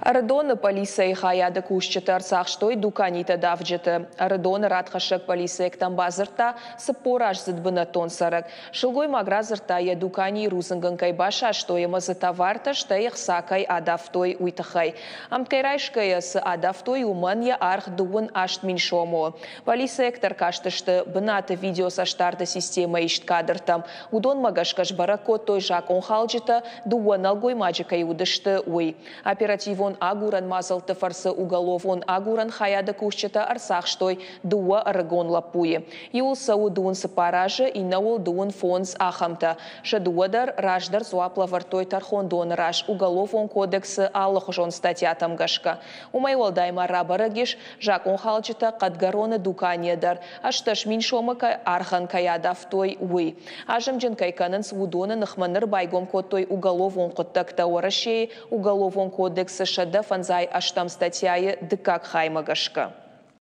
Ӕрыдоны пъӕлицӕйы хайады кусджытӕ ӕрцахстой дуканитӕ давджыты. Ӕрыдоны радхӕссӕг полицейӕгтӕм бадзырдта 40-аздзыд бынӕттон цӕрӕг. Сылгоймаг радзырдта, йӕ дуканийы рудзынг ын кӕй басастой ӕмӕ дзы товартӕ, стӕй ӕхца кӕй адавтой, уый тыххӕй. Ӕмткӕй райсгӕйӕ, цы адавтой, уымӕн йӕ аргъ 38 000 сомы у. Полицейӕгтӕ ӕркастысты бынаты видеоцӕстдарды системӕйы ист кадртӕм. Уыдонмӕ гӕсгӕ сбӕрӕг кодтой, закъонхалджытӕ дыууӕ нӕлгоймаджы кӕй уыдысты, уый. Оперативон агурӕн мадзӕлтты фӕрцы уголовон агурӕн хайады кусджытӕ ӕрцахстой дыууӕ ӕрыгон лӕппуйы. Иуыл цӕуы 34 азы, иннӕуыл 35 ахӕмтӕ. Сӕ дыууӕ дӕр раздӕр дзуапп лӕвӕрдтой тӕрхондоны раз Уголовон кодексы алыхуызон статьятӕм гӕсгӕ. Уымӕй уӕлдай ма рабӕрӕг ис, закъонхалджытӕ Хъӕдгӕроны дуканийӕ дӕр 18 000 сомы аргъӕн кӕй адавтой, уый. Азымджын кӕй кӕнынц, уыдоны ныхмӕ ныр байгом кодтой уголовон хъуыддӕгтӕ Уӕрӕсейы Уголовон кодексы 158 статьяйы дыккаг хаймӕ гӕсгӕ.